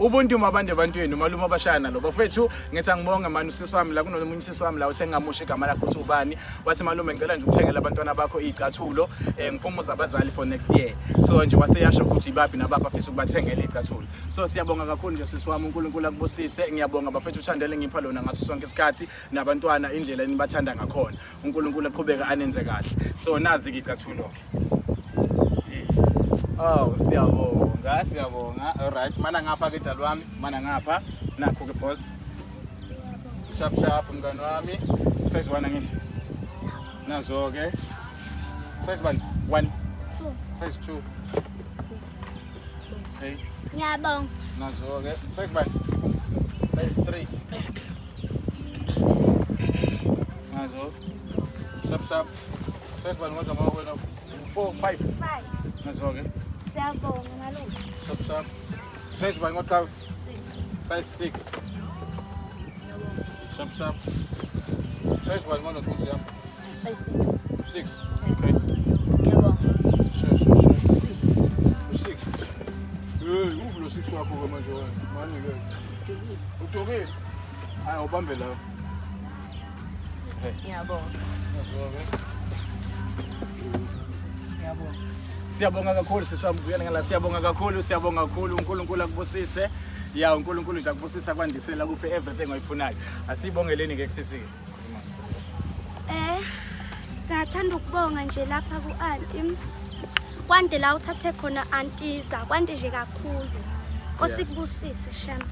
Ubuntu mabande ebantwini umalume abashaya nalo bafethu. Ngithi angibonge mani usisi wami la, kunomunye usisi wami la uthe ngingamusho igama lakhe ukuthi ubani, wathi malume ngicela nje ukuthengela abantwana bakho iy'cathulo, ngiphumuze abazali for next year. So nje waseyasho ukuthi ibaphi nabaphi afisa ukubathengela iy'cathulo. So siyabonga kakhulu nje sisi wami, uNkulunkulu akubusise. Ngiyabonga bafethu uthando elingipha lona ngaso sonke isikhathi, nabantwana indlela enibathanda ngakhona. uNkulunkulu aqhubeke anenze kahle. So nazi-ke iy'cathulo-ke. Yes. Oh, siyabonga, siyabonga. Alright, mana ngapha ke dali wami, mana ngapha. Nakho ke boss. Sharp sharp mngani wami. Size 1 angithi. Nazo ke. Size 1. 1. 2. Size 2. Hey. Ngiyabonga. Nazo ke. Size 1. Size 3. Nazo. Sharp sharp. Size 1 kodwa ngoba wena 4 5. 5. Nazo ke. Siyabonga malume. Sharp sharp. Size 1 kodwa size 6. Sharp sharp. Size 1 kodwa nkosi yami. Size 6. 6. Okay. Ngiyabonga. Sure, sure, sure. 6. Hey, uvulo 6 wakho ke manje wena. Mani ke. Udokile. Hayi ubambe la. Ngiyabonga. Ngiyabonga. Siyabonga kakhulu sisi wami, buyela ngala. Siyabonga kakhulu, siyabonga kakhulu. uNkulunkulu akubusise. Ya, uNkulunkulu nje akubusisa kwandisela kuphe everything oyifunayo. Asibongeleni ke kusisi. Sathanda ukubonga nje lapha ku-anti. Kwande la uthathe khona antiza, kwande nje kakhulu. Nkosi kubusise shem.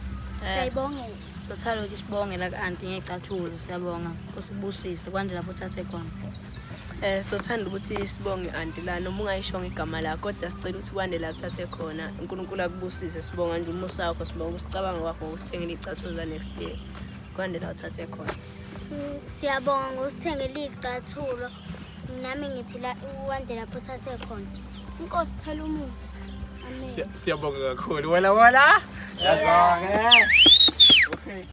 Siyayibongela. Sothanda ukuthi sibonge la ku-anti ngey'cathulo, siyabonga. Nkosi kubusise, kwande lapho uthathe khona. Sothanda ukuthi sibonge anti la, noma ungayishongo igama lakho, kodwa sicela ukuthi kwande la kuthathe khona. uNkulunkulu akubusise, sibonga nje umusa wakho, sibonga usicabanga kwakho ngokusithengela iy'cathulo za next year. Kwande la uthathe khona. Siyabonga ngosithengela iy'cathulo. Nami ngithi la uwande lapho uthathe khona. Inkosi thela umusa. Amen. Siyabonga kakhulu. Wala wala. Yazonke. Okay.